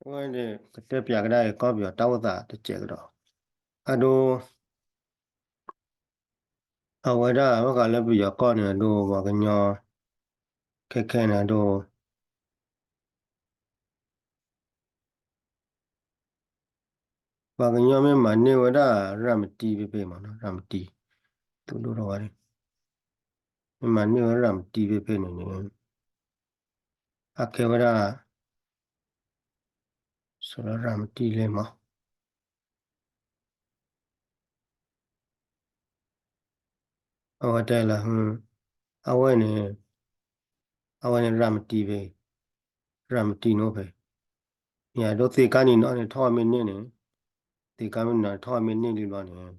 အဝဲန့ၣ် ကတဲပၠးကဒါအံၤ ကီၢ်ပယီၤတၢ်အိၣ်သးတစဲးကဒီး, အဒိ အဝဲဒၣ်ဘၣ်ဃးလၢပယီၤကီၢ်န့ၣ် အဒိ ပှၤကညီ ခဲခဲန့ၣ် အဒိ ပှၤကညီမ့ၢ်မၤန့ၢ်ဝဲဒၣ် ရၤမတံဖဲဖဲမးနီၤ, ရၤမတံ, သုးဒိၣ်ထီၣ်ဝဲန့ၣ်, မ့ၢ်မၤန့ၢ်ဝဲရၤမတံဖဲဖဲန့ၣ်န့ၣ် အကဲဝဲဒၣ် စီၤလၢရၤမတံလဲၣ်မး, အဝဲတဲလၢ အဝဲန့ၣ် အဝဲန့ၣ်ရၤမတံဖဲ, ရၤမတံန့ၣ်ဖဲ, မ့ၢ်အဒိသ့ကါနံၤနီၤန့ၣ် ထီၣ်ဝဲမ့ၢ်န့ၢ်န့ၣ်, သ့ကါနံၤနီၤန့ၣ် ထီၣ်ဝဲမ့ၢ်န့ၢ်လံဘျီန့ၣ်,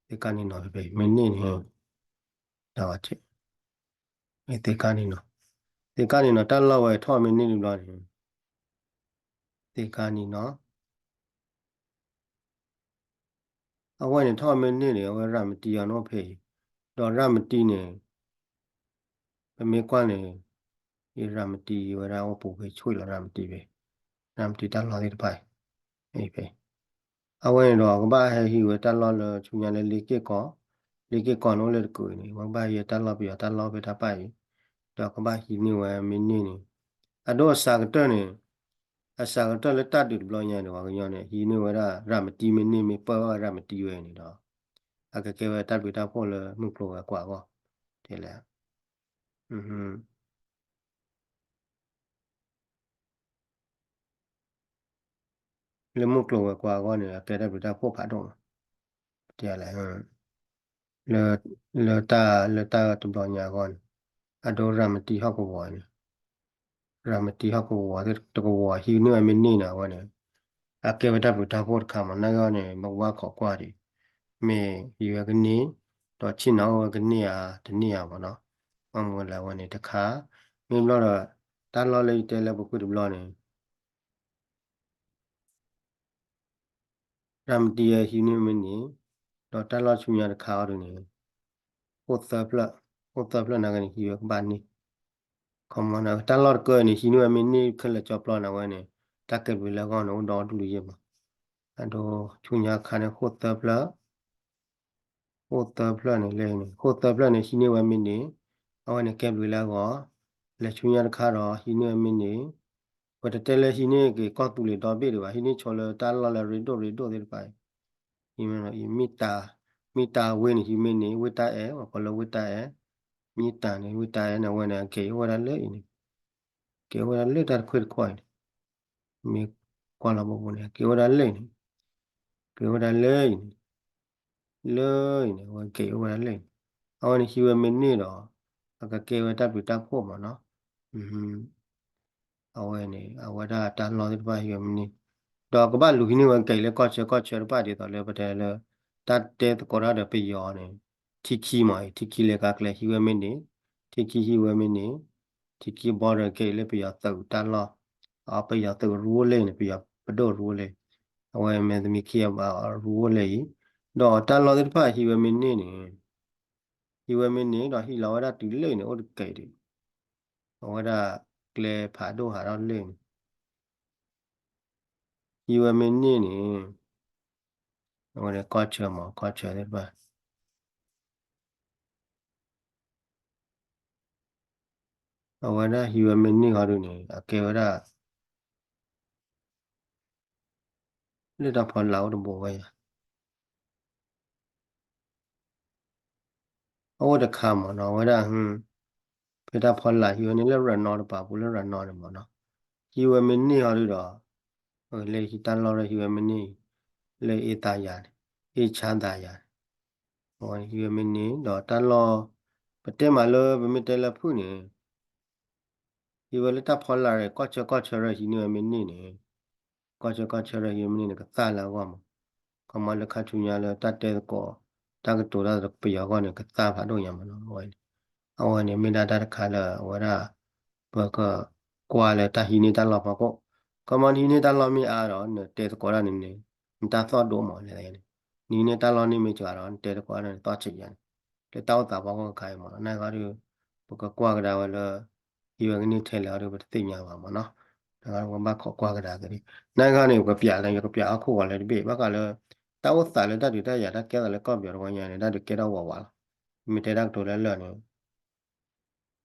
သ့ကါနံၤနီၤဖဲဖဲ မ့ၢ်န့ၢ်န့ၣ် တၢ်ဝဲ သ့ကါနံၤနီၤ, သ့ကါနံၤနီၤ တၢ်လီၢ်ဝဲထီၣ်မ့ၢ်န့ၢ်လံဘျီန့ၣ်, သ့ကါနံၤနီၤ, အဝဲန့ၣ်ထီၣ်မ့ၢ်န့ၢ်န့ၣ် အဝဲရၤမတံအီၤန့ၣ်အိၣ်ဖဲအံၤ, ဒီးရၤမတံန့ၣ် ပမ့ၢ်ကွၢ်န့ၣ် ယရၤမတံဝဲဒၣ်အိၣ်ပူၤဖဲ ဆွံၣ်လီၤရၤမတံဖဲ, ရၤမတံတၢ်လီၢ်သ့ၣ်တဖၣ်အံၤ, ဖဲ အဝဲန့ၣ်ဒီး ကဘၣ်ဟဲဟံးဝဲတၢ်လီၢ်လၢဆူညါလၢလ့က့ၢ်ကီၢ်, လ့က့ၢ်ကီၢ်န့ၣ်အိၣ်လၢတကုးအံၤန့ၣ် ဝဲကဘၣ်ဟံးတၢ်လီၢ်ပယီၤတၢ်လီၢ်ဖဲတၢ်ပၢ်အံၤ, ဒီးကဘၣ်ဟံးန့ၢ်ဝဲမ့ၢ်န့ၢ်န့ၣ်, အဒိအစှၤကတၢၢ်န့ၣ်, အစှၤကတၢၢ်လၢတၢ်ဒုးတဘျီညါန့ၣ် ပှၤကညီန့ၣ် ဟံးန့ၢ်ဝဲဒၣ်ရၤမတံမ့ၢ်န့ၢ် မ့ၢ်ပၢဝဲရၤမတံဝဲန့ၣ်ဒီး အကကဲဝဲတၢ်ဘျုးတၢ်ဖှိၣ်လၢမုၢ်ကျိၤဝဲၤကွာ်အဂီၢ်, တဲလဲၣ် လၢမုၢ်ကျိၤဝဲၤကွာ်အဂီၢ်န့ၣ် အကဲတၢ်ဘျုးတၢ်ဖှိၣ်ဖးဒိၣ်မး, တဲလဲၣ်, လၢ, လၢတၢ်, လၢတၢ်တဘျီညါအဂီၢ်န့ၣ်, အဒိရၤမတံဟီၣ်ကဝီၤန့ၣ်, ရၤမတံဟီၣ်ကဝီၤတကဝီၤ ဟံးန့ၢ်ဝဲမ့ၢ်န့ၢ်န့ၣ် အဝဲန့ၣ် အကဲဝဲတၢ်ဘျုးတၢ်ဖှိၣ်တခါမး, နာ်က့န့ၣ် ဘၣ်ကွၢ်ခိးကွၢ်ဒံး, မ့ၢ်ဟံးဝဲကန့ၢ်, ဒီးဆ့ၣ်နီၤအိၣ်ဝဲကန့ၢ်ဧါ တန့ၢ်ဧါမးနီၤ, ဘၣ်မနုၤလဲၣ်အဝဲန့ၣ်တခါ, မ့ၢ်ဘျီဒီး တၢ်လီၢ်လၢယတဲလၢပူၤကွံာ်တဘျီန့ၣ် ရၤမတံဟံးန့ၢ်မ့ၢ်န့ၢ်, ဒီးတၢ်လီၢ်ဆူညါတခါအီၤဒ်န့ၣ်, အိၣ်သၢဖျၢၣ်, အိၣ်သၢဖျၢၣ်နာ်က့န့ၣ် ဟံးဝဲကဘၣ်န့ၢ်, ခီမီန့ၣ် တၢ်လီၢ်တကၢန့ၣ် ဟံးန့ၢ်ဝဲမ့ၢ်န့ၢ်ခဲလၢာ်ကၠီပျီန့ၣ် အဝဲန့ၣ် တၢ်ကဲဘျုးလၢအဂီၢ်န့ၣ် အိၣ်ဒီဒူၣ်လၢယဲၢ်မး, အဒိ ဆူညါခါန့ၣ် အိၣ်သၢဖျၢၣ် အိၣ်သၢဖျၢၣ်န့ၣ်လၢန့ၣ် အိၣ်သၢဖျၢၣ်န့ၣ် ဟံးန့ၢ်ဝဲမ့ၢ်န့ၢ်, အဝဲန့ၣ်ကဲဘျုးလၢအဂီၢ်, လဲၤဆူညါတခါဒီး ဟံးန့ၢ်ဝဲမ့ၢ်န့ၢ်, ပတတဲလၢဟံးန့ၢ်က့ၤကီၢ်သူလ့ၤဒီဘ့ၣ်ဒံးဘၣ်, ဟံးန့ၢ်ဆိလၢတၢ်လီၢ်လၢအရ့ဒိၣ်ရ့ဒိၣ်သ့ၣ်တဖၣ်အံၤ, မ့ၢ်တၢ်, မ့ၢ်တၢ်ဝ့ၢ်န့ၣ် ဟံးမ့ၢ်န့ၢ် ဝ့ၢ်တၢ်အဲၣ်, ပှၤကိးလၢဝ့ၢ်တၢ်အဲၣ်, မ့ၢ်တၢ်န့ၣ် ဝ့ၢ်တၢ်အဲၣ်န့ၣ် အဝဲန့ၣ် အကဲအိၣ်ဝဲဒၣ်လၢအံၤန့ၣ်, ကဲအိၣ်ဝဲဒၣ်လၢတၢ်တခွ့ၣ်တခီအံၤန့ၣ် မ့ၢ်ကွၢ်လီၤဘိဘိန့ၣ် ကဲဝဲဒၣ်လၢအံၤန့ၣ်, ကဲဝဲဒၣ်လၢအံၤန့ၣ်, လၢအံၤန့ၣ် အဝဲကဲဝဲဒၣ်လၢအံၤန့ၣ်, အဝဲန့ၣ်ဟံးဝဲမ့ၢ်န့ၢ်ဒီး အကကဲဝဲတၢ်ဘျုးတၢ်ဖှိၣ်မးနီၤ, အဝဲန့ၣ် အဝဲဒၣ်တၢ်လီၢ်သ့ၣ်တဖၣ်ဟံးဝဲမ့ၢ်န့ၢ်, ဒီးကဘၣ်လူၤဟံးန့ၢ်ဝဲကဲအံၤလၢကီၢ်ဆၢကီၢ်ဆၢတဖၣ်ဒ်သိးလၢပတဲလၢ တၢ်တဲသကိးတၢ်ဒီးပယီၤန့ၣ် ထံခံမးအံၤ ထံခံလဲၤကါကျဲဟံးဝဲမ့ၢ်န့ၢ်, ထံခံဟံးဝဲမ့ၢ်န့ၢ်, ထံခံဘီဒီးကဲအံၤလၢပယီၤသုးတၢ်လီၢ်, အပယီၤသုးရူအိၣ်လဲၣ်န့ၣ် ပယီၤပဒိၣ်ရူအိၣ်လဲၣ်, အဝဲမ့ၢ်သမံးခံအရူအိၣ်လဲၣ်အံၤ, ဒီးတၢ်လီၢ်သ့ၣ်တဖၣ်ဟံးဝဲမ့ၢ်န့ၢ်န့ၣ် ဟံးဝဲမ့ၢ်န့ၢ်ဒီးဟံးလီၤဝဲဒၣ်တုၤလၢအံၤန့ၣ် အိၣ်တကဲးဒံး, အဝဲဒၣ်ကျဲဖးဒိၣ်ဟးထီၣ်လၢန့ၣ် ဟံးဝဲမ့ၢ်န့ၢ်န့ၣ် အဝဲန့ၣ်ကီၢ်ဆၢမး ကီၢ်ဆၢသ့ၣ်တဖၣ် အဝဲဒၣ်ဟံးဝဲမ့ၢ်န့ၢ်ဃီဒုန့ၣ် အကဲဝဲဒၣ် လၢတၢ်ဖီလာ်အိၣ်တဘိဝဲယၤ အအိၣ်တခါမးနီၤ အဝဲဒၣ် ဖဲတၢ်ဖီလာ်ဟံးဝဲန့ၣ်လၢရနီတပၤပူၤလၢရနီန့ၣ်မးနီၤ ဟံးဝဲမ့ၢ်န့ၢ်ဟီဒုဒီး လၢဟံးတၢ်လီၢ်လၢဟံးဝဲမ့ၢ်န့ၢ် လၢအ့သးယၤန့ၣ် အ့ၣ်ဆါသးယၤန့ၣ် အဝဲဟံးဝဲမ့ၢ်န့ၢ်ဒီးတၢ်လီၢ် ပတဲမးလၢပမ့ၢ်တဲလၢဖုၣ်န့ၣ် ဟံးဝဲလၢတၢ်ဖီလာ် ကီၢ်ဆၢကီၢ်ဆၢရၢဟံးန့ၢ်ဝဲမ့ၢ်န့ၢ်န့ၣ် ကီၢ်ဆၢကီၢ်ဆၢရၢဟံးဝဲမ့ၢ်န့ၢ်န့ၣ် ကသၣ်လၢအဂီၢ်မး ခီမီလၢခါဆူညါလၢတၢ်တဲသကိး တၢ်ကတိၤတၢ်ပယီၤအဂီၢ်န့ၣ် ကသၣ်ဖးဒိၣ်ညါမးနီၤ အဝဲန့ၣ် အဝဲန့ၣ်မ့ၢ်ဒၣ်တၢ်တခါလၢအဝဲဒၣ် ပကကွၢ်လၢတၢ်ဟံးန့ၢ်တၢ်လီၢ်ဖီခိၣ် ခီမီနဟံးန့ၢ်တၢ်လီၢ်မ့ၢ်အါဒီး နတဲသကိးတၢ်န့ၣ်န့ၣ် နတၢ်သီၣ်ဒိၣ်မးလဲၣ်န့ၣ် နဟံးန့ၢ်တၢ်လီၢ်န့ၣ်မ့ၢ်စှၤဒီး နတဲသကိးတၢ်န့ၣ် နသီၣ်ဆံးယၤန့ၣ် လၢတၢ်အိၣ်သးဖီခိၣ်အခါအံၤမးနီၤ နာ်ဂ့ၤဒီး ပကကွၢ်ကဒါဝဲလၢ ဟံးဝဲကန့ၢ်ထဲလဲၣ်အီၤဒီး ပတသ့ၣ်ညါဘၣ်မးနီၤ ပဘၣ်ခိးကွၢ်ကဒါက့ၤ, နဂၤန့ၣ် ပကပျးလၢ ယကပျးဟီၣ်ခိၣ်ဂီၤလၢတဘ့ၣ် ဘၣ်ဃးလၢ တၢ်အိၣ်သးလၢတၢ်ဒုးတၢ်ယၤ တၢ်ကဲထီၣ်သးလၢကီၢ်ပယီၤတဝီညါန့ၣ် တၢ်ဒုးကဲထီၣ်ဝးဝးလီၤ. မ့ၢ်တဲတၢ်ကတိၤလၢလၢာ်န့ၣ်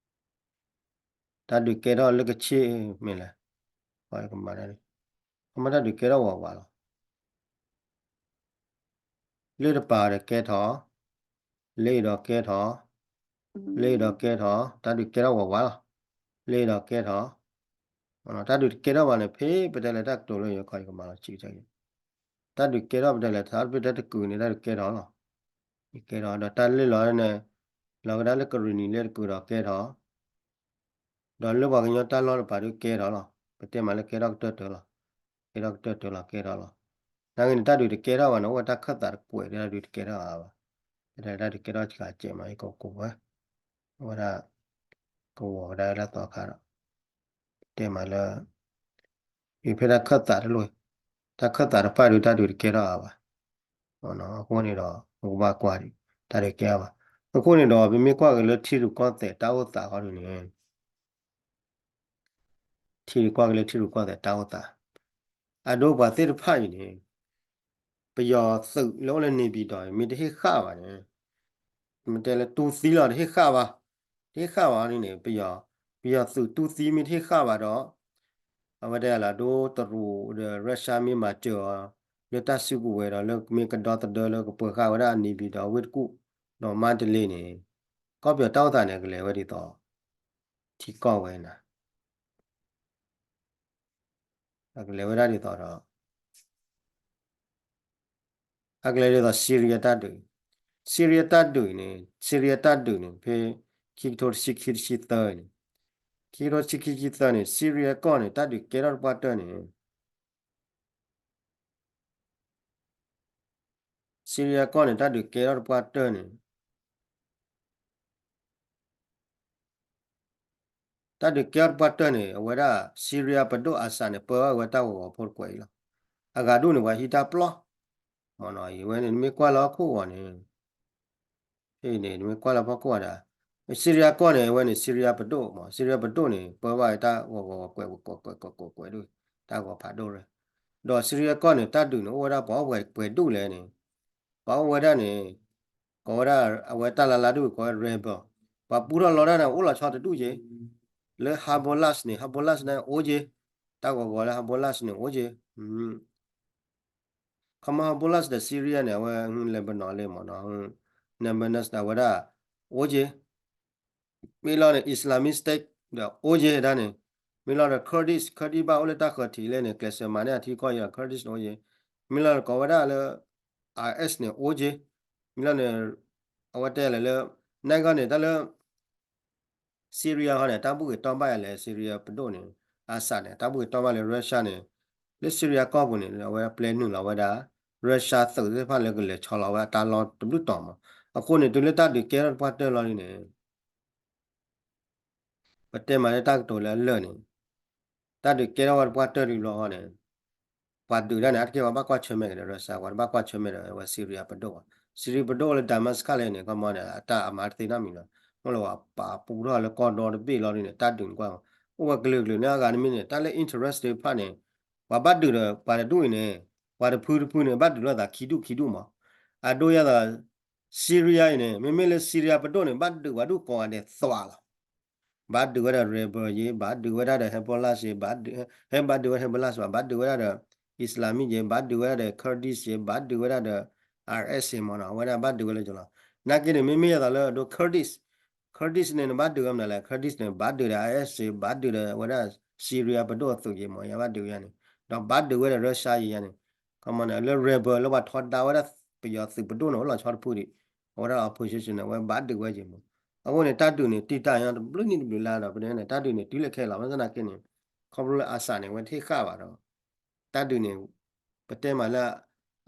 တၢ်ဒုးကဲထီၣ်လၢကဆ့ၣ်မ့ၢ်လဲၣ်, ကမၤတၢ်ဒုးကဲထီၣ်ဝးဝးလီၤ. လၢတပၤဒီးကဲထီၣ်, လၢအံၤဒီးကဲထီၣ်, လၢအံၤဒီးကဲထီၣ်, တၢ်ဒုးကဲထီၣ်ဝးဝးလီၤ. လၢအံၤဒီးကဲထီၣ်, တၢ်ဒုးတကဲထီၣ်ဘၣ်န့ၣ် ဖဲပတဲလၢတၢ်ကတိၤလၢယခီယကမၤလီၤဆံးက့, တၢ်ဒုးကဲထီၣ်ပတဲလၢ တၢ်ဖဲတၢ်တကုာ်န့ၣ် တၢ်ဒုးကဲထီၣ်လီၤ. ကဲထီၣ်ဒီးတၢ်လၢလီၤန့ၣ် လီၤကဒါလၢကရံၣ်နံၤလၢတကုာ်ဒီးကဲထီၣ် ဒီးလၢပှၤကညီတၢ်လီၢ်တပၤဒုးကဲထီၣ်လီၤ. ပတဲမးလၢကဲထီၣ်ကတၢၢ်တၢၢ်လီၤ. ကဲထီၣ်ကတၢၢ်တၢၢ်လီၤ ကဲထီၣ်လီၤ. နာ်က့န့ၣ် တၢ်ဒုးတကဲထီၣ်ဘၣ်န့ၣ် အိၣ်ဝဲတၢ်ခၢၣ်သးတကွဲးဒီးတၢ်ဒုးတကဲထီၣ်ဘၣ်. တၢ်ဒုးတကဲထီၣ်စှၤစဲးမး ယကကိးဝဲ အဝဲဒၣ် ကဝီၤကဒါလၢသီခါဒီး တဲမးလၢ ဖဲတၢ်ခၢၣ်သးတလိၣ်, တၢ်ခၢၣ်သးတဖၣ်ဒုးတၢ်ဒုးတကဲထီၣ်အါဘၣ်. အဃိန့ၣ်ဒီး ပကဘၣ်ကွၢ်ဒံး တၢ်ဒုးကဲထီၣ်ဘၣ်. အဃိန့ၣ်ဒီး ပမ့ၢ်ကွၢ်က့ၤလၢထံရူၢ်ကီၢ်သဲးတၢ်အိၣ်သးဃီဒုးန့ၣ် ထံရူၢ်ကွၢ်က့ၤလၢထံရူၢ်ကီၢ်သဲးတၢ်အိၣ်သး အဒိပှၤသ့ၣ်တဖၣ်အံၤန့ၣ် ပယီၤသုးလၢအိၣ်လၢ နေပြည်တော် မ့ၢ်တဟ့ၣ်ဃာ်ဘၣ်န့ၣ် မ့ၢ်တဲလၢတူၢ်သံလီၤ တဟ့ၣ်ဃာ်ဘၣ်, တဟ့ၣ်ဃာ်ဘၣ်န့ၣ် ပယီၤ ပယီၤသုးတူၢ်သံမ့ၢ်တဟ့ၣ်ဃာ်ဘၣ်ဒီး အဝဲတဲလၢဒိတရူးဒီး Russia မ့ၢ်မၤစၢၤအီၤ လၢတၢ်စုကဝဲၤဒီး လၢမ့ၢ်ကဒီသဒၢလၢကပှဲၤဃာ်ဝဲဒၣ် နေပြည်တော် ဝ့ၢ်တကူၣ် ဒီးမါတလ့န့ၣ် ကီၢ်ပယီၤတၢ်အိၣ်သးန့ၣ် ကလဲၤဝဲဒ်သိး ထံကီၢ်ဝဲန့ၣ် အကလဲၤဝဲဒၣ်ဒ်သိးဒီး အကလဲၤဒ်သိး Syria တၢ်ဒုး, Syria တၢ်ဒုးန့ၣ် Syria တၢ်ဒုးန့ၣ် ဖဲခံကထိတဆံခံတဆံသၢန့ၣ်, ခံကထိတဆံခံတဆံသၢန့ၣ် Syria ကီၢ်န့ၣ် တၢ်ဒုးကဲထီၣ်တပှၢ်တၢၢ်န့ၣ် Syria ကီၢ်န့ၣ် တၢ်ဒုးကဲထီၣ်တပှၢ်တၢၢ်န့ၣ် တၢ်ဒုးကဲထီၣ်တပှၢ်တၢၢ်န့ၣ် အဝဲဒၣ် Syria ပဒိၣ် Assad န့ၣ် ပၢဘၣ်ဝဲတၢ်ဂီၤဂီၤဖိတကွဲးအံၤလီၤ. အဂၤဒိၣ်န့ၣ် ပှၤဟံးတၢ်ပျီ မ့ၢ်နီၤ အဝဲန့ၣ် နမ့ၢ်ကွၢ်လၢဟီၣ်ခိၣ်ဂီၤန့ၣ် ဖဲအံၤန့ၣ် နမ့ၢ်ကွၢ်လၢဟီၣ်ခိၣ်ဂီၤဒီး Syria ကီၢ်န့ၣ် အဝဲန့ၣ် Syria ပဒိၣ်မ့ၢ် Syria ပဒိၣ်န့ၣ် ပၢဘၣ်ဝဲတၢ်ဂီၤဂီၤကွဲးကွဲးကွဲးကွဲးကွဲးဒိၣ် တၢ်ဂီၤဖးဒိၣ်ရၢ ဒီး Syria ကီၢ်န့ၣ် တၢ်ဒုးန့ၣ် အိၣ်ဝဲဒၣ်ပှၤအိၣ်ပှဲၤဒူၣ်လဲၣ်န့ၣ် ပှၤအိၣ်ဝဲဒၣ်န့ၣ် ကိးဝဲဒၣ် အဝဲတၢ်လၢ်လၢ်ဒူၣ် ကိးဝဲ rebel ပှၤပူထီၣ်လီတၢ်န့ၣ် အိၣ်လီၤဆီတဒူၣ်က့ၤ လၢ Hezbollah န့ၣ် Hezbollah န့ၣ်အိၣ်က့ၤ တၢ်ဂီၤဂီၤလၢ Hezbollah န့ၣ်အိၣ်က့ၤ ခီမီ Hezbollah ဒီး Syria န့ၣ် အဝဲ Lebanon လံမ့ၢ်နီၤ Lebanon ဒီး အဝဲဒၣ် အိၣ်က့ၤ မ့ၢ်လီၤန့ၣ် Islamic State ဒီးအိၣ်က့ၤဒၣ်န့ၣ် မ့ၢ်လီၤဒီး Kurdish Kurdish ဘၣ်အိၣ်လၢတၢ်ဃၢၤထံးလဲၣ်န့ၣ် ကျဲးစၢးမၤန့ၢ်အထံကီၢ်အံၤဒီး Kurdish န့ၣ်အိၣ်က့ၤ မ့ၢ်လီၤကိးဝဲဒၣ်လၢ IS န့ၣ်အိၣ်က့ၤ မ့ၢ်လီၤန့ၣ် အဝဲတဲလၢ နဂီၢ်န့ၣ် တၢ်လၢ Syria ဟီန့ၣ် တၢ်ဘူၣ်ဂ့ၤတီၢ်ဘၣ်ယၤလဲၣ် Syria ပဒိၣ်န့ၣ် Assad န့ၣ် တၢ်ဘူၣ်ဂ့ၤတီၢ်ဘၣ်လၢ Russia န့ၣ် လၢ Syria ကီၢ်ပူၤန့ၣ် အဝဲပျဲနုာ်လီၤဝဲဒၣ် Russia သုးသ့ၣ်တဖၣ်လၢကလဲၤဆီလီၤဝဲအတၢ်လီၢ်တဘျုးတီၤမး အဃိန့ၣ် တုၤလၢတၢ်ဒုးကဲထီၣ်တပှၢ်တၢၢ်လီၤဒ်န့ၣ် ပတဲမးလၢတၢ်ကတိၤလၢအလၢာ်န့ၣ် တၢ်ဒုးကဲထီၣ်ဝဲတပှၢ်တၢၢ်တဘျီဃီန့ၣ် ပှၤဒုးတၢ်န့ၣ် အါတက့ၢ်ပှၤဘၣ်ကွၢ်ဆၢၣ်မဲာ်က့ၤဒီး Russia ပှၤတဘၣ်ကွၢ်ဆၢၣ်မဲာ်ဒီးဝဲ Syria ပဒိၣ်ဘၣ် Syria ပဒိၣ်လၢ Damascus လဲၣ်န့ၣ် ခီမီန့ၣ် အတၢ်အမၤတသ့နီတမံၤလီၤ မ့ၢ်လၢပှၤပာ်ပူထီၣ်လၢကီၢ်ဒီတဘ့ၣ်လီၤဒ်န့ၣ် တၢ်ဒုးန့ၣ်ကွၢ် အိၣ်ဝဲကလုာ်ကလုာ်န့ၣ် အဂၤတမံၤန့ၣ် တၢ်လၢ interest သ့ၣ်တဖၣ်န့ၣ် ပှၤဘၣ်ဒုးဒီးပှၤတဒူၣ်အံၤန့ၣ် ပှၤတဖုတဖုန့ၣ် ဘၣ်ဒုးလိာ်သးခံဒူၣ်ခံဒူၣ်မး အဒိယသး Syria အံၤန့ၣ် မ့မ့ၢ်လၢ Syria ပဒိၣ်န့ၣ် ဘၣ်ဒုးပှၤဒူၣ်ကိးဂၤဒဲးသွးလီၤ ဘၣ်ဒုးဝဲဒၣ် rebel ယ့ ဘၣ်ဒုးဝဲဒၣ်ဒီး Hezbollah ယ့ ဘၣ်ဒုးဝဲ Hezbollah ဘၣ်ဒုးဝဲဒၣ်ဒီး Islamic ယ့ ဘၣ်ဒုးဝဲဒၣ်ဒီး Kurdish ယ့ ဘၣ်ဒုးဝဲဒၣ်ဒီး IS ယ့ မ့ၢ်နီၤ အဝဲဒၣ်ဘၣ်ဒုးဝဲလၢကလီၤ နာ်က့န့ၣ် မ့မ့ၢ်ယသးလၢအဒိ Kurdish Kurdish န့ၣ် နဘၣ်ဒုးဝဲမနုၤလဲၣ် Kurdish န့ၣ် ဘၣ်ဒုးဒီး IS ယ့ ဘၣ်ဒုးဒီးဝဲဒၣ် Syria ပဒိၣ်အသုးယ့ မ့ၢ်ယဘၣ်ဒုးဝဲယါန့ၣ် ဒီးဘၣ်ဒုးဝဲဒီး Russia ယ့ ယါန့ၣ် ခီမီန့ၣ် လၢ rebel လၢပှၤထီဒါဝဲဒၣ်ပယီၤသုးပဒိၣ်န့ၣ် အိၣ်လီၤဆီတဖုဒံး အဝဲဒၣ် opposition န့ၣ် အဝဲဘၣ်ဒုးဝဲယ့ မ့ၢ် အဃိန့ၣ် တၢ်ဒုးန့ၣ် တံာ်တာ်ညါတဘျုးနံၣ်တဘျုးလါဒီး ပတဲန့ၣ် တၢ်ဒုးန့ၣ် တုၤလၢခဲလီၤ ဘၣ်ဆၣ်သနာ်က့န့ၣ် ခီဖျိလၢ Assad န့ၣ် အဝဲတဟ့ၣ်ဃာ်ဘၣ်ဒီး တၢ်ဒုးန့ၣ် ပတဲမးလၢ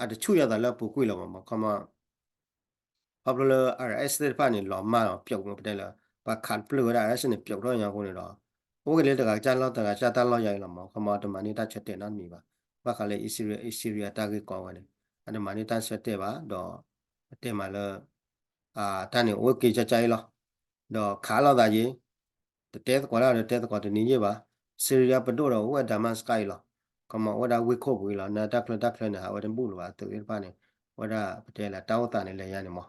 အတဆူၣ်ယသးလၢအပူၤကွံာ်လီၤမး ခီမီ ခီဖျိလၢ IS သ့ၣ်တဖၣ်န့ၣ် လီၤမၢ်လီၤပျီ ပတဲလၢ ပှၤခးတပျုာ်ဝဲဒၣ် IS န့ၣ် ပျီထီၣ်ညါအဃိန့ၣ်ဒီး အိၣ်က့ၤလၢတဂၤကစၢ်လီၢ်တဂၤကစၢ်တၢ်လီၢ်ယါအံၤလီၤမး ခီမီတမၤန့ၢ်တၢ်ဆၢတဲာ်နီတမံၤဘၣ် ဘၣ်ဃးလၢ Syria Syria တၢ်ဂ့ၢ်ကီဝဲန့ၣ် အတမၤန့ၢ်တၢ်ဆၢတဲာ်ဘၣ်ဒီး ပတဲမးလၢ တၢ်န့ၣ်အိၣ်က့ၤကၠါကၠါအံၤလီၤ ဒီးခးလိာ်သးယ့ တတဲသကိးတၢ်ဒီးတဲသကိးတနံၤယ့ၢ်ဘၣ် Syria ပဒိၣ်ဒီးအိၣ်ဝဲ Damascus အံၤလီၤ. ခီမီ အိၣ်ဝဲဒၣ်ဝ့ၢ်ခိၣ်ပူၤအံၤလီၤ. နတၢ်ချၢတၢ်ချၢန့ၣ် အဝဲတဘူၣ်လၢၤဘၣ် သုးသ့ၣ်တဖၣ်န့ၣ် အိၣ်ဝဲဒၣ် ပတဲလၢတၢ်အိၣ်သးန့ၣ် လဲၤယါန့ၣ်မး.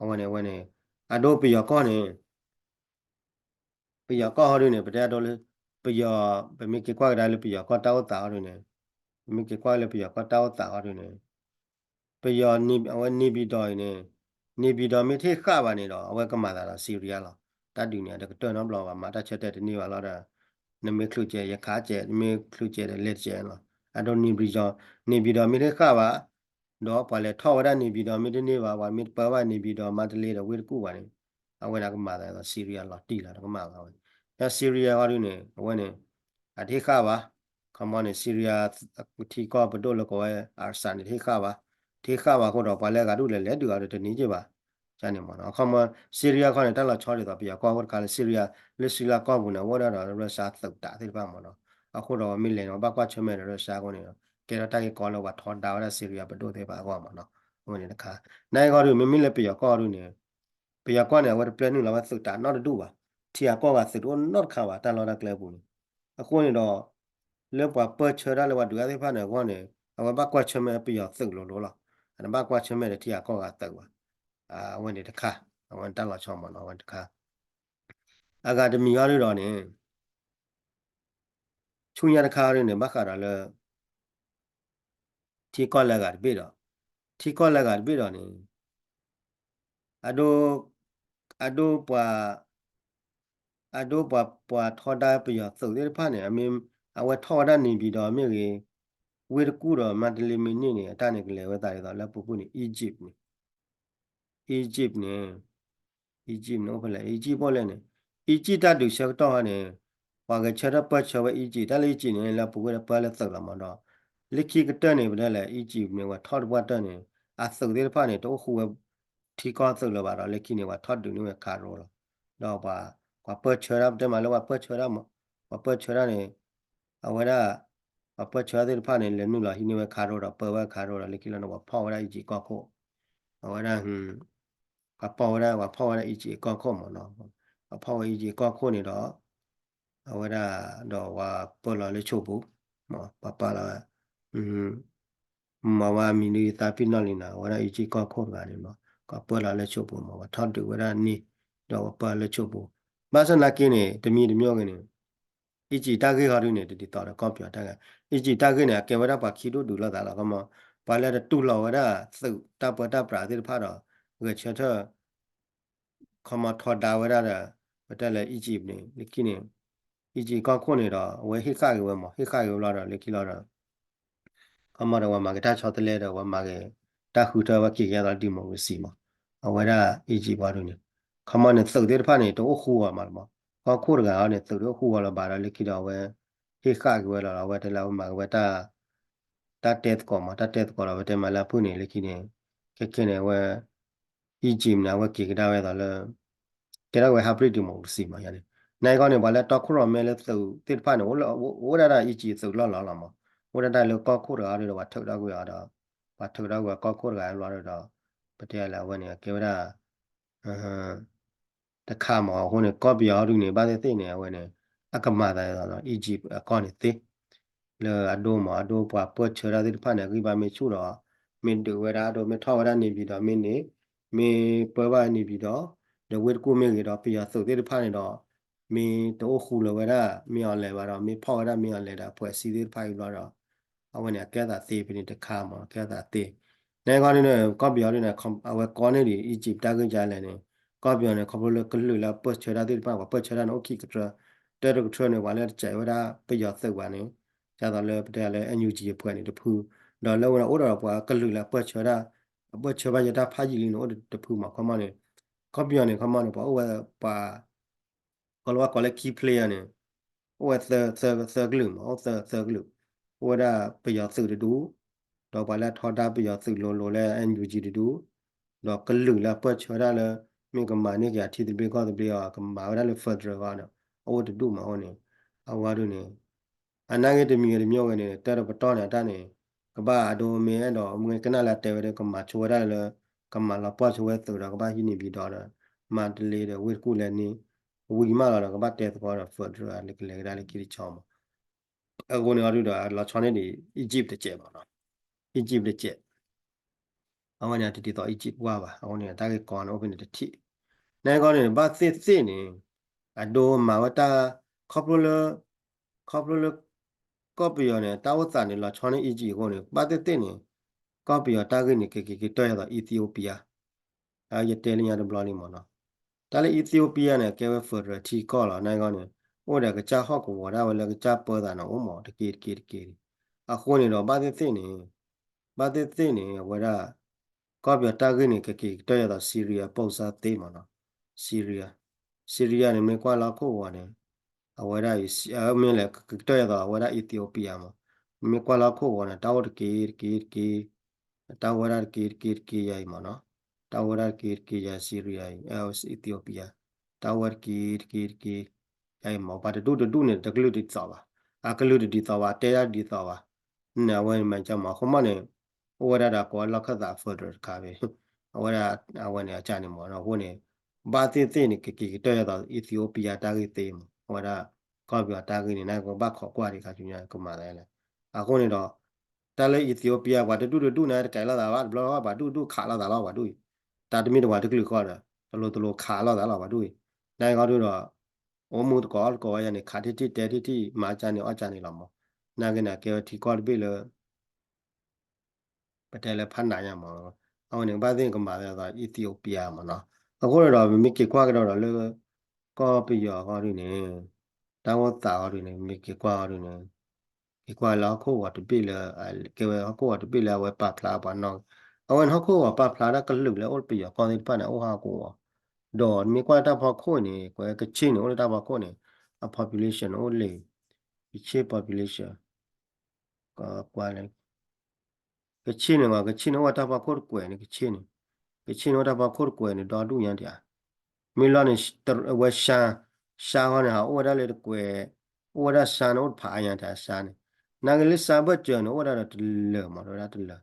အဝဲန့ၣ် အဝဲန့ၣ် အဒိပယီၤကီၢ်န့ၣ် ပယီၤကီၢ်ဟီဒုန့ၣ် ပတဲအဒိလၢ ပယီၤ ပမ့ၢ်က့ၤကွၢ်ကဒါလၢပယီၤကီၢ်တၢ်အိၣ်သးဟီဒုန့ၣ်, ပမ့ၢ်က့ၤကွၢ်လၢပယီၤကီၢ်တၢ်အိၣ်သးဟီဒုန့ၣ် ပယီၤ အဝဲ နေပြည်တော် အံၤန့ၣ်, နေပြည်တော် မ့ၢ်တဟ့ၣ်ဃာ်ဘၣ်န့ၣ်ဒီး အဝဲကမၤသးဒီး Syria လီၤ. တၢ်ဒုးန့ၣ် အတကတၢၢ်နီတဘျီဘၣ် မၤတၢ်ဆၢတဲာ်တန့ၢ်ဘၣ်လီၤဒီး နမ့ၢ်ချုးကဲး ယခးကဲး နမ့ၢ်ချုးကဲးဒီးလဲၤတကဲးလီၤ. အဒိ နေပြည်တော် နေပြည်တော် မ့ၢ်တဟ့ၣ်ဃာ်ဘၣ် ဒီးပှၤလဲၤထီၣ်ဝဲဒၣ် နေပြည်တော် မ့ၢ်တန့ၢ်ဘၣ် ပှၤမ့ၢ်တပၢဘၣ် နေပြည်တော် မန္တလေးဒီးဝ့ၢ်တကူၣ်ဘၣ်န့ၣ် အဝဲဒၣ်ကမၤသးဒီး Syria လီၤတံၢ်လီၤ တကမၣ်ဘၣ်ဝဲ. ဒီး Syria ဟီဒုန့ၣ် အဝဲန့ၣ် အတဟ့ၣ်ဃာ်ဘၣ်. ခီမီန့ၣ် Syria ထံကီၢ်ပဒိၣ်လၢကိးဝဲ Assad န့ၣ် တဟ့ၣ်ဃာ်ဘၣ်. တဟ့ၣ်ဃာ်ဘၣ်အဃိဒီး ပှၤလၢအဂၤဒူၣ်လဲၤလဲၤဒုးအီၤဒီးတန့ၢ်က့ၤဘၣ် န့ၣ်မ့ၢ်နီၤ. အခီမီ Syria ခီန့ၣ် တၢ်လီၤဆီဒ်သိး ပယီၤကီၢ်အိၣ်တခါလၢ Syria လၢ Syria ကီၢ်ပူၤန့ၣ် အိၣ်ဝဲဒၣ်ဒီး Russia သုးတးသ့ၣ်တဖၣ်မ့ၢ်နီၤ. အဃိဒီးမ့ၢ်လဲၤန့ၣ် ဘၣ်ကွၢ်ဆၢၣ်မဲာ်ဒီး Russia အဃိန့ၣ် ကဲထီၣ်တၢ်ဂ့ၢ်ကီလၢပှၤထီဒါဝဲဒၣ် Syria ပဒိၣ်သ့ၣ်တဖၣ်အဂီၢ်မ့ၢ်နီၤ. အဝဲန့ၣ်တခါ နဂီၢ်ဒု မ့မ့ၢ်လၢပယီၤကီၢ်ဒုန့ၣ် ပယီၤကီၢ်န့ၣ် အဝဲတပျဲနုာ်လီၤဝဲသုးတးနီတဒူၣ်ဘၣ်. ထံဂၤကီၢ်ဂၤသုးတအိၣ်နီတခါဘၣ် တၢ်လီၢ်တၢ်ကျဲပူၤန့ၣ်. အဃိန့ၣ်ဒီး လၢပှၤပၢၢ်ဆၢတၢ်လၢပှၤဒုးတၢ်သ့ၣ်တဖၣ်န့ၣ်အဂီၢ်န့ၣ် အဝဲဘၣ်ကွၢ်ဆၢၣ်မဲာ်ပယီၤသုးလိၤလိၤလီၤ. အတဘၣ်ကွၢ်ဆၢၣ်မဲာ်ဒီးထံဂၤကီၢ်ဂၤသုးဘၣ်. အဝဲန့ၣ်တခါ အဝဲတၢ်လီၤဆီမ့ၢ်နီၤ အဝဲတခါ အဂၤတမံၤဟီဒုဒီးန့ၣ် ဆူညါတခါဒုန့ၣ် ဘၣ်ဃးဒီးလၢ ထံကီၢ်လၢအဂၤတဘ့ၣ်ဒီး ထံကီၢ်လၢအဂၤတဘ့ၣ်ဒီးန့ၣ် အဒိ အဒိပှၤ အဒိပှၤ ပှၤထီဒါပယီၤသုးသ့ၣ်တဖၣ်န့ၣ် အမ့ၢ် အဝဲထီၣ်ဝဲဒၣ် နေပြည်တော် မ့ၢ်ဂ့ၤ ဝ့ၢ်တကူၣ်ဒီး မန္တလေး မ့ၢ်န့ၢ်န့ၣ် အတၢ်န့ၣ်ကလဲၤဝဲသးဒ်သိးလၢပူၤကွံာ်န့ၣ် Egypt န့ၣ် Egypt န့ၣ် Egypt န့ၣ် အိၣ်ဖဲလဲၣ် Egypt အိၣ်လဲၣ်န့ၣ် Egypt တၢ်ဒုးဆၢကတီၢ်ဟီန့ၣ် ပှၤဂဲၤဆၢထၢၣ်ပၢၢ်ဆၢဝဲ Egypt တၢ်လၢ Egypt န့ၣ် လၢပူၤကွံာ်ဒီးပၢလၢသုးလီၤမးဒီး လၢခံကတၢၢ်န့ၣ် ပတဲလဲၣ် Egypt န့ၣ် ပှၤထီၣ်တပှၢ်တၢၢ်န့ၣ် အသုးသ့ၣ်တဖၣ်န့ၣ် တအိၣ်ဃူဝဲ ထံကီၢ်သုးလၢၤဘၣ်ဒီး လၢခံန့ၣ် ပှၤထီၣ်ဒုးန့ၢ်ဝဲ control လီၤ. ဒီးပှၤ ပှၤပၢၢ်ဆၢတၢ် ပတဲမးလၢပှၤပၢၢ်ဆၢတၢ်မး ပှၤပၢၢ်ဆၢတၢ်န့ၣ် အဝဲဒၣ် ပှၤပၢၢ်ဆၢတၢ်သ့ၣ်တဖၣ်န့ၣ် လဲၤနုာ်လီၤဟံးန့ၢ်ဝဲ control ဒီး ပၢဝဲ control ဒီး လၢခံလီၤန့ၣ် ပှၤဖီၣ်ဝဲဒၣ် Egypt ကီၢ်ခိၣ် အဝဲဒၣ် ပှၤဖီၣ်ဝဲဒၣ် ပှၤဖီၣ်ဝဲဒၣ် Egypt ကီၢ်ခိၣ်မးနီၤ ပှၤဖီၣ်ဝဲ Egypt ကီၢ်ခိၣ်န့ၣ်ဒီး အဝဲဒၣ် ဒီးပှၤပၢလီၤလၢဆိးပူၤ ပှၤပာ်လီၤ မၤဝဲအမံၤဒ်ယသးပ့ၤနီၣ်လံနီၤ အဝဲဒၣ် Egypt ကီၢ်ခိၣ်တဂၤန့ၣ်မး ပှၤပၢလီၤလၢဆိးပူၤမး ပှၤထီၣ်ဒုးဝဲဒၣ်န့ၣ် ဒီးပှၤပၢလၢဆိးပူၤ ဘၣ်ဆၣ်နာ်က့န့ၣ် တမံၤတမံၤဂ့ၤန့ၣ် Egypt တၢ်ဂ့ၢ်ဟီဒုန့ၣ် တဒ်သိးဒီးကီၢ်ပယီၤတၢ်ဂ့ၢ် Egypt တၢ်ဂ့ၢ်န့ၣ် အကဲဝဲဒၣ်ပှၤခံဒူၣ်ဒုးလိာ်သးလီၤ ခီမး ပှၤလၢတတူၢ်လိာ်ဝဲဒၣ်သုးတၢ်ပၢတၢ်ပြးသ့ၣ်တဖၣ်ဒီး ဂဲၤဆၢထၢၣ် ခီမးထီဒါဝဲဒၣ်ဒီး ပတဲလၢ Egypt န့ၣ် လၢခံန့ၣ် Egypt ကီၢ်ခိၣ်န့ၣ်ဒီး အဝဲဟ့ၣ်ဃာ်က့ၤဝဲမး ဟ့ၣ်ဃာ်က့ၤဝဲလီၤဒီး လၢခံလီၤဒီး ခီမးဒီးပှၤမၤက့ၤတၢ်ဆီတလဲဒီး ပှၤမၤက့ၤတၢ်ဃုထၢဝဲက့ၤကဲသိးလၢ democracy မး အဝဲဒၣ် Egypt ပှၤဒုန့ၣ် ခီမးန့ၣ်သုးသ့ၣ်တဖၣ်န့ၣ် တအိၣ်ဃူအီၤမးလီၤမး ကီၢ်ခိၣ်တဂၤအံၤန့ၣ် သုးတအိၣ်ဃူအီၤလၢၤဘၣ်ဒီး လၢခံဒီးအဝဲ ဟ့ၣ်ဃာ်က့ၤဝဲလီၤဒီး အဝဲတဲလၢအဝဲမၤက့ၤဝဲတၢ် တၢ်တဲသကိးမး တၢ်တဲသကိးဒီး ပတဲမးလၢအဖုၣ်န့ၣ် လၢခံန့ၣ် ခဲခဲန့ၣ် အဝဲ Egypt န့ၣ် အဝဲက့ၤကဒါဝဲသိးလၢ ကဲထီၣ်ဝဲ hybrid democracy မးယါန့ၣ် နဂီၢ်န့ၣ် ပှၤလၢတီခိၣ်ရိၣ်မဲလၢသုးသ့ၣ်တဖၣ်န့ၣ် အိၣ်ဝဲဒၣ် Egypt သုးလီၢ်လီၢ်လီၤမး အိၣ်ဒၣ်တၢ်လၢကီၢ်ခိၣ်တဂၤဒီး ပှၤထုးထီၣ်ကွံာ်အီၤဒီး ပှၤထုးထီၣ်ကွံာ်ကီၢ်ခိၣ်တဂၤလီၤဒီး ပတဲလၢအဝဲန့ၣ် ကဲဝဲဒၣ် တခါမး အဃိန့ၣ် ကီၢ်ပယီၤဟီဒုန့ၣ် ဘၣ်သ့ၣ်သ့ၣ်န့ၣ် အဝဲန့ၣ် အကမၤသးဒ်သိး Egypt အကီၢ်န့ၣ်သ့ လၢအဒိမး အဒိပှၤပၢၢ်ဆၢတၢ်သ့ၣ်တဖၣ်န့ၣ် အဂံၢ်ဘါမ့ၢ်ဆူၣ်ဒီး မ့ၢ်ဒုးဝဲဒၣ်အဒိ မ့ၢ်ထီၣ်ဝဲဒၣ် နေပြည်တော် မ့ၢ်န့ၣ် မ့ၢ်ပၢဘၣ် နေပြည်တော် ဒီးဝ့ၢ်တကူၣ်မ့ၢ်ဂ့ၤဒီး ပယီၤသုးသ့ၣ်တဖၣ်န့ၣ်ဒီး မ့ၢ်တအိၣ်ဃူလၢၤဝဲဒၣ် မ့ၢ်အီၤလဲၤဘၣ်ဒီး မ့ၢ်ဖီၣ်ဝဲဒၣ် မ့ၢ်အီၤလဲၤဒီး အဖွဲ့အစည်းသ့ၣ်တဖၣ်အံၤဘျီဒီး အဝဲန့ၣ် အကဲသးသ့ဖဲန့ၣ်တခါမး အကဲသးသ့ နဂီၢ်န့ၣ် ကီၢ်ပယီၤဒုန့ၣ် အဝဲကီန့ၢ်ဒံး Egypt တၢ်ဂ့ၢ်ကလဲၣ်န့ၣ် ကီၢ်ပယီၤန့ၣ် ခီဖျိလၢကလုာ်လၢအပၢၢ်ဆၢတၢ်သ့ၣ်တဖၣ် ပှၤပၢၢ်ဆၢတၢ်န့ၣ် အိၣ်ခံကတြၢ တၢတကတြၢန့ၣ် ပှၤလၢတစဲးဝဲဒၣ်ပယီၤသုးဘၣ်န့ၣ် ဒ်သိးလၢပတဲလၢ NUG အဖွဲ့န့ၣ်တဖု ဒီးလၢဝဲန့ၣ်အိၣ်ဒီးပှၤကလုာ်လၢအပၢၢ်ဆၢတၢ် အပၢၢ်ဆၢဘၣ်ယဲတၢ်ဖးယံာ်လံန့ၣ် အိၣ်တဖုမး ခီမးန့ၣ် ကီၢ်ပယီၤန့ၣ် ခီမးန့ၣ် ပှၤအိၣ်ဝဲပှၤ ကီၤလၤဝါကိးလၢ key player န့ၣ် အိၣ်ဝဲ သၢကလုာ်မး အိၣ်သၢကလုာ် အိၣ်ဝဲဒၣ်ပယီၤသုးတဒူၣ် ဒီးပှၤလၢအထီဒါပယီၤသုးလိၤလိၤလၢ NUG တဒူၣ် ဒီးကလုာ်လၢအပၢၢ်ဆၢတၢ်လၢ မ့ၢ်ကမၤန့ၢ်က့ၤအထံသဘျ့ကီၢ်သဘျ့အီၤ ကမၤဝဲဒၣ်လၢ federal အဂီၢ်န့ၣ် အအိၣ်တဒူၣ်မးအဃိန့ၣ် အဝဲဒၣ်န့ၣ် အနာ်ဂ့ၢ်တမံၤဂ့ၤတမံၤဂ့ၤန့ၣ် တၢ်တပတီၢ်န့ၣ်အတၢ်န့ၣ် ကဘၣ်အဒိမ့ၢ်အဲၣ်ဒိး မ့ၢ်ကနၣ်လၢတဲဝဲဒီး ကမၤဆိဝဲဒၣ်လၢ ကမၤလီၤပှီၢ်ဆိဝဲသုးဒီး ကဘၣ်ဟံးန့ၢ်ဘံဒီး မန္တလေးဒီး ဝ့ၢ်တကူၣ်လဲၣ်န့ၣ် ဝံၤမးလီၤဒီး ကဘၣ်တဲသကိးဒီး federal လၢကလဲၤကဒါလၢခံတဆီမး အဃိန့ၣ်အီၤဒုဒီး လီၤဆီန့ၢ်ဒံး Egypt တစဲးမးနီၤ, Egypt တစဲး အဝဲန့ၣ်တဒ်သိး Egypt ဝါဘၣ်, အဃိန့ၣ် တၢ်ဂ့ၢ်ကီန့ၣ် အိၣ်ဖဲန့ၣ်တထံၣ်, နာ်ကီန့ၣ် ဘၣ်သ့ၣ်သ့ၣ်န့ၣ် အဒိမၤဝဲတၢ် ခီဖျိလၢ ခီဖျိလၢ ကီၢ်ပယီၤန့ၣ် တၢ်အိၣ်သးန့ၣ် လီၤဆီန့ၢ် Egypt အဃိန့ၣ် ဘၣ်သ့ၣ်သ့ၣ်န့ၣ် ကီၢ်ပယီၤတၢ်ဂ့ၢ်န့ၣ် ကက့ၤကတၢၢ်ယၤသိး Ethiopia ယတဲလၢညါတဘျီလံမးနီၤ, တၢ်လၢ Ethiopia န့ၣ် ကဲဝဲ federal ထံကီၢ်လီၤ, နာ်ကီန့ၣ် အိၣ်ဒီးကစၢ်ဟီၣ်ကဝီၤဒၣ်ဝဲလၢ ကစၢ်ပၢသးန့ၣ် အိၣ်မးတက့တက့တက့, အဃိန့ၣ်ဒီး ဘၣ်သ့ၣ်သ့ၣ်န့ၣ် ဘၣ်သ့ၣ်သ့ၣ်န့ၣ် အဝဲဒၣ် ကီၢ်ပယီၤတၢ်ဂ့ၢ်န့ၣ် ကက့ၤကတၢၢ်ယၤသိး Syria ပိၢ်စၢ်သ့မးနီၤ, Syria, Syria န့ၣ် မ့ၢ်ကွၢ်လၢဟီၣ်ခိၣ်ဂီၤန့ၣ် အဝဲဒၣ် မ့ၢ်လဲၤကကတၢၢ်ယၤသိး အဝဲဒၣ် Ethiopia မး, မ့ၢ်ကွၢ်လၢဟီၣ်ခိၣ်ဂီၤန့ၣ် တၢ်အိၣ်တက့တက့တက့ တၢ်အိၣ်ဝဲဒၣ်တက့တက့တက့ယၤအံၤမးနီၤ, တၢ်အိၣ်ဝဲဒၣ်တက့တက့ယၤ Syria အံၤ Ethiopia, တၢ်အိၣ်ဝဲတက့တက့တက့ ယၤအံၤမး, ပှၤတဒူၣ်တဒူၣ်န့ၣ် တကလုာ်တဒ်သိးဘၣ်, အကလုာ်တဒ်သိးဘၣ်, တဲဒၣ်တဒ်သိးဘၣ်, န့ၣ်အဝဲမၤကမး အဃိမးန့ၣ် အိၣ်ဝဲဒၣ်ဒီးကိးလီၢ်ခၢၣ်သး federal တခါဖဲ အဝဲဒၣ် အဝဲန့ၣ်အကန့ၣ်မးနီၤ, အဃိန့ၣ် ဘၣ်သ့ၣ်သ့ၣ်န့ၣ် ကက့ၤကတၢၢ်ယၤသိး Ethiopia တၢ်ဂ့ၢ်သ့မး, အဝဲဒၣ် ကီၢ်ပယီၤတၢ်ဂ့ၢ်န့ၣ် နကဘၣ်ခိးကွၢ်ဒံးခါဆူညါ ကမၤသးလဲၣ်, အဃိန့ၣ်ဒီး တၢ်လၢ Ethiopia ပှၤတဒူၣ်တဒူၣ်န့ၣ် တကဲလိာ်သးဘၣ်, တဘျီဘၣ် ပှၤဒူၣ်ဒူၣ်ခးလိာ်သးလီၤ ပှၤဒူၣ်အံၤ, တၢ်တမ့ၢ်တဝၤတကလုာ်ဃီဒီး တလိၤတလိၤခးလိာ်သးလီၤ ပှၤဒူၣ်အံၤ, နာ်ကီဒုဒီး အိၣ်မူတကိးအီၣ်တကိးဝဲယၤန့ၣ် ခးထံၣ်ထံၣ်တဲထံၣ်ထံၣ် မၤကန့ၣ်အီၣ်ကန့ၣ်လီၤမး, နာ်က့န့ၣ် ကဲဝဲထံကီၢ်တဘ့ၣ်လၢ ပတဲလၢဖးနးညါမး, အဝဲန့ၣ် ဘၣ်သ့ၣ်ကမၤသးသိး Ethiopia မးနီၤ, အဃိန့ၣ်ဒီး ပမ့ၢ်က့ၤကွၢ်ကဒီးဒီးလၢ ကီၢ်ပယီၤဃီဒုန့ၣ် တၢ်အိၣ်သးဃီဒုန့ၣ် မ့ၢ်က့ၤကွၢ်ဃီဒုန့ၣ် က့ၤကွၢ်လၢဟီၣ်ခိၣ်ဂီၤတဘ့ၣ်လၢ ကဲဝဲဟီၣ်ခိၣ်ဂီၤတဘ့ၣ်လၢအဝဲပာ်ဖျါပှၤနီၣ်, အဝဲန့ၣ်ဟီၣ်ခိၣ်ဂီၤပာ်ဖျါတၢ်ကလုာ်လၢအိၣ်ပယီၤကီၢ်သ့ၣ်တဖၣ်န့ၣ် အိၣ်ဟီၣ်ခိၣ်ဂီၤ, ဒီးနမ့ၢ်ကွၢ်လၢတၢ်ဖီခိၣ်န့ၣ် ကွဲကခ့ၣ်န့ၣ် အိၣ်လၢတၢ်ဖီခိၣ်န့ၣ် အ population န့ၣ်အိၣ်လၢ ကခ့ၣ် population ကွၢ်လၢ ကခ့ၣ်န့ၣ်မး ကခ့ၣ်န့ၣ်အိၣ်ဝဲတၢ်ဖီခိၣ်တကွဲးန့ၣ် ကခ့ၣ်န့ၣ်, ကခ့ၣ်န့ၣ်အိၣ်တၢ်ဖီခိၣ်တကွဲးန့ၣ် ဒီဒူၣ်ညါဒံးဧါ, မ့ၢ်လီၤန့ၣ် အဝဲ ရှါ, ရှါဃီန့ၣ် ဟးအိၣ်ဝဲဒၣ်လၢတကွဲး, အိၣ်ဝဲဒၣ်ရှါန့ၣ် အိၣ်တဖးအါညါဒံးဧါ ရှါန့ၣ်, နာ်က့လၢရှါဘၢၣ်စၢၤန့ၣ် အိၣ်ဝဲဒၣ်ဒီးတလၢာ်မး တဝဲဒၣ်တလၢာ်,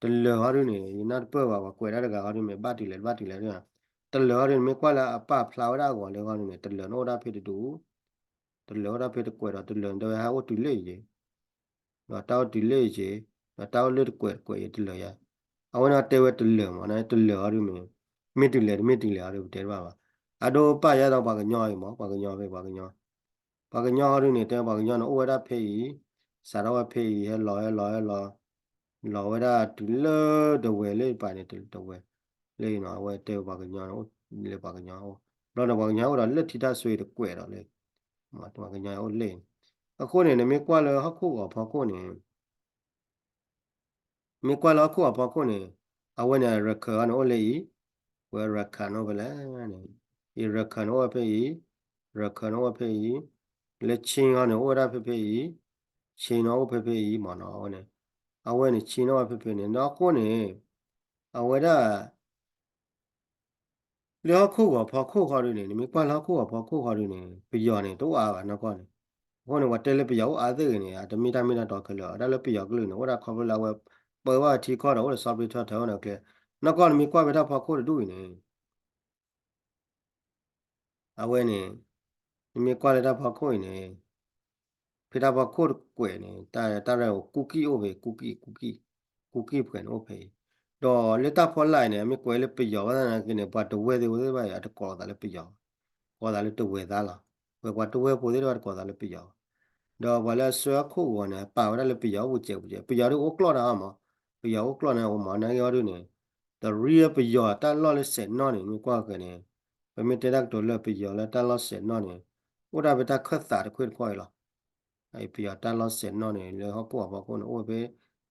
တလၢာ်ဃီဒုန့ၣ် ယနၢ်တပၢၢ်ဘၣ် ပှၤကွဲးဒၣ်တဂၤဃီဒုမ့ၢ်ဘၣ်တုၤလဲၣ်တဘၣ်တုၤလဲၣ်ဒု, တလၢာ်ဃီဒုန့ၣ် မ့ၢ်ကွၢ်လၢအပာ်ဖျါဝဲဒၣ်အဂီၤလၢဃီဒုန့ၣ် တလၢာ်န့ၣ်အိၣ်ဒၣ်ဖဲတဒူၣ် တလၢာ်အိၣ်ဒၣ်ဖဲတကွဲးဒီး တလၢာ်န့ၣ်တဲဝဲဟဲအိၣ်တုၤလၢယံၤ, ဒီးတၢ်အိၣ်တုၤလၢယံၤ, ဒီးတၢ်အိၣ်လၢတကွဲးတကွဲးယံၤတလၢာ်ယါ, အဝဲန့ၣ်တဲဝဲတလၢာ်မး တလၢာ်အီၤဒုမ့ၢ်, မ့ၢ်တုၤလဲၣ်တမ့ၢ်တုၤလဲၣ်အီၤဒုပတဲတဘၣ်ဘၣ်, အဒိပာ်ယါဒီးပှၤကညီအံၤမး ပှၤကညီဖဲပှၤကညီ, ပှၤကညီအီၤဒုန့ၣ် တဲပှၤကညီန့ၣ်အိၣ်ဝဲဒၣ်ဖဲအံၤ, စးထီၣ်ဝဲဖဲအံၤ ဟဲလီၤဟဲလီၤဟဲလီၤ လီၤဝဲဒၣ်တုၤလၢတဝဲၤလၢပၤန့ၣ် တဝဲၤလၢအံၤနီၤ အဝဲတဲပှၤကညီန့ၣ်အိၣ်လၢပှၤကညီ, ဘျီန့ၣ်ပှၤကညီအိၣ်ဒီးလၢထံတၢ်ဆွ့တကွဲးဒီးလၢ, ပှၤကညီအိၣ်လၢအံၤ, အဃိန့ၣ် နမ့ၢ်ကွၢ်လၢဟီၣ်ခိၣ်ဂီၤဖီခိၣ်န့ၣ် မ့ၢ်ကွၢ်လၢဟီၣ်ခိၣ်အဖီခိၣ်န့ၣ်, အဝဲန့ၣ် ရခၢၣ်အီၤန့ၣ်အိၣ်လၢအံၤ, ဝဲရခၢၣ်န့ၣ်အိၣ်ဖဲလဲၣ်န့ၣ်, အံၤရခၢၣ်န့ၣ်အိၣ်ဝဲဖဲအံၤ, ရခၢၣ်န့ၣ်အိၣ်ဝဲဖဲအံၤ, လၢခ့ၣ်အီၤန့ၣ်အိၣ်ဝဲဒၣ်ဖဲဖဲအံၤ, ခ့ၣ်န့ၣ်အိၣ်ဖဲဖဲအံၤမ့ၢ်နီၤ, အဝဲန့ၣ်, အဝဲန့ၣ်ခ့ၣ်န့ၣ်အိၣ်ဝဲဖဲဖဲန့ၣ် ဒီးအဃိန့ၣ်, အဝဲဒၣ် လၢဟီၣ်ခိၣ်ဂီၤဖီခိၣ်ဃီဒုန့ၣ် နမ့ၢ်ကွၢ်လၢဟီၣ်ခိၣ်ဂီၤဖီခိၣ်ဃီဒုန့ၣ် ပယီၤန့ၣ် တအိၣ်အါဘၣ်နီၢ်ကီၢ်န့ၣ်, အဃိန့ၣ် ပှၤတဲလၢပယီၤအိၣ်အါသ့ၣ်ဂ့ၤန့ၣ် အတမ့ၢ်တၢ်မ့ၢ်တၢ်တီခဲလၢာ်, တၢ်လၢပယီၤကလုာ်န့ၣ် အိၣ်ဒၣ်ခီဖျိလၢအဝဲ ပၢဘၣ်ထံကီၢ်ဒီးအိၣ်ဒီး sovereignty ထၢထၢအိၣ်န့ၣ်ကျဲ, နီၢ်ကီၢ်နမ့ၢ်ကွၢ်ဖဲတၢ်ဖီခိၣ်တဒူၣ်အံၤန့ၣ် အဝဲန့ၣ် နမ့ၢ်ကွၢ်လၢတၢ်ဖီခိၣ်အံၤန့ၣ် ဖဲတၢ်ဖီခိၣ်တကွဲးန့ၣ် တၢ်ရဲၣ်အိၣ်ကူကံၣ်အိၣ်ဖဲ ကူကံၣ် ကူကံၣ် ကူကံၣ်ပှဲၤန့ၣ်အိၣ်ဖဲအံၤ, ဒီးလၢတၢ်ဖီလာ်အံၤန့ၣ် အမ့ၢ်ကွဲးလၢပယီၤဘၣ်သနာ်က့န့ၣ် ပှၤတဝဲၢ်သ့ၣ်အိၣ်သ့ၣ်တဖၣ်အံၤ အတကိးသးလၢပယီၤဘၣ်, ကိးသးလၢတဝဲၢ်သးလီၤ, ဝဲပှၤတဝဲၢ်ဖိသ့ၣ်တဖၣ်တကိးသးလၢပယီၤဘၣ်, ဒီးပှၤလၢအဆှၢဟီၣ်ခိၣ်ဂီၤန့ၣ် ပာ်ဝဲဒၣ်လၢပယီၤအိၣ်ပူၤစဲးပူၤစဲး, ပယီၤဒ်အိၣ်ကျီၢ်တၢ်အါမး, ပယီၤအိၣ်ကျီၢ်န့ၣ်အိၣ်မး နာ်က့အီၤဒုန့ၣ် တရံးပယီၤတၢ်လီၢ်လၢစဲးနီၣ်န့ၣ် မ့ၢ်ကွၢ်ဃဲၤန့ၣ် ပမ့ၢ်တဲတၢ်ကတိၤလၢပယီၤလၢတၢ်လီၢ်စဲးနီၣ်န့ၣ် အိၣ်ဒၣ်ဖဲတၢ်ခၢၣ်သးတခွ့ၣ်တခီအံၤလီၤ. ပယီၤတၢ်လီၢ်စဲးနီၣ်န့ၣ် လၢဟီၣ်ခိၣ်အဖီခိၣ်န့ၣ် အိၣ်ဖဲ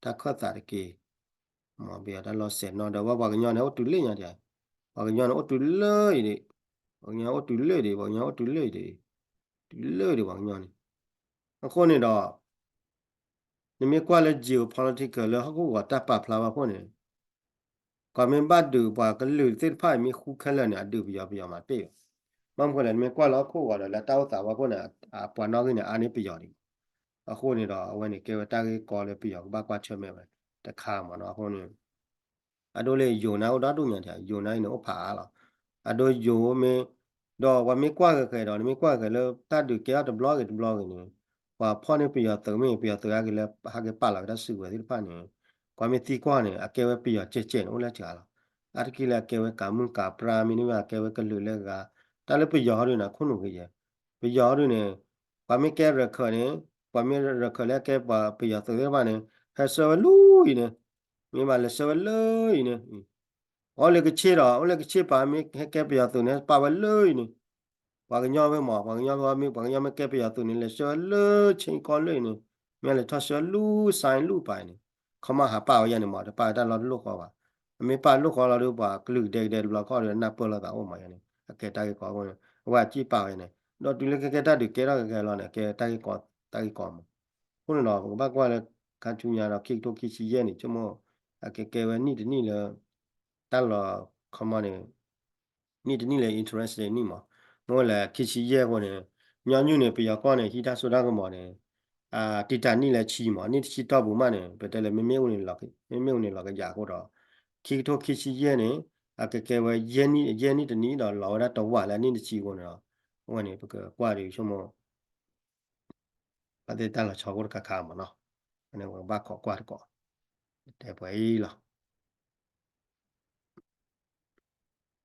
တၢ်ခၢၣ်သးတက့ၢ်. ပယီၤတၢ်လီၢ်စဲးနီၣ်ဒီး ပှၤကညီန့ၣ်အိၣ်တုၤလၢညါဒံး, ပှၤကညီန့ၣ်အိၣ်တုၤလၢအံၤဒံး, ပှၤကညီအိၣ်တုၤလၢဒံး, ပှၤကညီအိၣ်တုၤလၢဒံး, တုၤလၢဒံးပှၤကညီန့ၣ်. အဃိန့ၣ်ဒီး နမ့ၢ်ကွၢ်လၢ geopolitical လၢဟီၣ်ခိၣ်ဂီၤတၢ်ပာ်ဖျါဘၣ်ဖဲန့ၣ် ကီၢ်မ့ၢ်ဘၣ်ဒုးပှၤကလုာ်သ့ၣ်တဖၣ်အံၤမ့ၢ်ဃူခဲလၢာ်န့ၣ် အဒုးပယီၤပယီၤမၤတ့ၢ်ဘၣ်. ဘၣ်မနုၤလဲၣ် နမ့ၢ်ကွၢ်လၢဟီၣ်ခိၣ်ဂီၤဒီးလၢတၢ်အိၣ်သးဘၣ်ဖဲန့ၣ် အပှၤနီၣ်ဂံၢ်န့ၣ် အါန့ၢ်ပယီၤဒံး. အဃိန့ၣ်ဒီး အဝဲန့ၣ်ကဲဝဲတၢ်ဂ့ၢ်ကီလၢပယီၤကဘၣ်ကွၢ်ဆၢၣ်မဲာ်ဝဲတခါမးနီၤ. အဃိန့ၣ် အဒိလၢယိၤနါအိၣ်ဒီဒူၣ်ညါဒံး, ယိၤနါအံၤန့ၣ်အိၣ်ဖးအါလီၤ. အဒိယိၤမ့ၢ်, ဒီးပှၤမ့ၢ်ကွၢ်ဃဲၤဃဲၤဒီး နမ့ၢ်ကွၢ်ဃဲၤလၢတၢ်ဒုးကဲထီၣ်တဘျီဂ့ၤတဘျီဂ့ၤန့ၣ်, ပှၤဖီၣ်န့ၢ်ပယီၤသုးမ့ၢ် ပယီၤသုးဟဲက့ၤလၢ ဟဲက့ၤပာ်လီၤက့ၤတၢ်စုကဝဲၤသ့ၣ်တဖၣ်န့ၣ် ကွၢ်မ့ၢ်သံကွၢ်န့ၣ် အကဲဝဲပယီၤကဲးကဲးန့ၣ် အိၣ်လၢစှၤလီၤ. အါတက့ၢ်လၢအကဲဝဲကးမုၣ်ကးပြါမ့တမ့ၢ် အကဲဝဲကလုာ်လၢအဂၤ, တၢ်လၢပယီၤဟီဒုန့ၣ် အခိၣ်နူာ်ဂ့ၤယဲ, ပယီၤဟီဒုန့ၣ် ပှၤမ့ၢ်ကဲရခၢၣ်န့ၣ် ပှၤမ့ၢ်ရခၢၣ်လၢအကဲပှၤပယီၤသုးသ့ၣ်တဖၣ်န့ၣ် ဟဲဆှၢဝဲလၢအံၤန့ၣ်, မ့ၢ်ဘၣ်လဲၤဆှၢဝဲလၢအံၤန့ၣ် အိၣ်လၢကဆ့ဒီး အိၣ်လၢကဆ့ပှၤမ့ၢ်ဟဲကဲပယီၤသုးန့ၣ် ပာ်ဝဲလၢအံၤန့ၣ်, ပှၤကညီမ့ၢ်မး ပှၤကညီမ့ၢ် ပှၤကညီမ့ၢ်ကဲပယီၤသုးန့ၣ် လဲၤဆှၢဝဲလၢဆ့ကီၢ်လၢအံၤန့ၣ်, မ့ၢ်လဲၤထီၣ်ဆှၢလၢ sign လၢပာ်အံၤန့ၣ်, ခီမီဟးပာ်ဝဲယဲန့ၣ်မး တပာ်ဝဲတၢ်လီၢ်တလိၣ်ဃီဘၣ်. အမ့ၢ်ပာ်လိၣ်ဃီလီၤဒီး ပှၤကလုာ်ကဒဲကဒဲတဘျီခီၣ်ဒီး နၢ်ပၢၢ်လိာ်သးအိၣ်မးယဲန့ၣ် အကဲတၢ်ဂ့ၢ်ကီအဃိန့ၣ် အဝဲအစံၣ်ပာ်ဝဲန့ၣ် ဒီးတုၤလၢကဲကဲတၢ်ဒုးကဲထီၣ်ကဲကဲလီၤန့ၣ် ကဲတၢ်ဂ့ၢ်ကီ တၢ်ဂ့ၢ်ကီမး. အဃိန့ၣ်ဒီး ပကဘၣ်ကွၢ်လၢ ခါဆူညါဒီး ခံကထိခံဆံယဲၢ်န့ၣ် ဆိကမိၣ် အကကဲဝဲနံၣ်တနံၣ်လၢ တၢ်လီၤ ခီမီန့ၣ် နံၣ်တနံၣ်လၢ interesting နံၣ်မး, မ့ၢ်ဝဲလၢခံဆံယဲၢ်အဃိန့ၣ် ညီနုၢ်န့ၣ် ပယီၤကီၢ်န့ၣ် ဟံးတၢ်စိတၢ်ကမီၤန့ၣ် တံာ်တာ်နံၣ်လၢဆံမး နံၣ်တဆံတီၢ်ပူၤမးန့ၣ် ပတဲလၢမ့မ့ၢ်အိၣ်န့ၣ် မ့မ့ၢ်အိၣ်န့ၣ်လီၤကယၤအဃိဒီး ခံကထိခံဆံယဲၢ်န့ၣ် အကကဲဝဲ ယဲၢ်နံၣ်တနံၣ်ဒီးလီၤဝဲဒၣ်တဝာ်လၢအနံၣ်တဆံအဃိန့ၣ်ဒီး အဝဲန့ၣ် ပကကွၢ်ဒီးဆိကမိၣ် ဘၣ်သ့ၣ်တၢ်လီၤဆီဖိတခါခါမးနီၤ, အန့ၣ်ပကဘၣ်ခိးကွၢ်တကိး တဲပှဲၤအံၤလီၤ.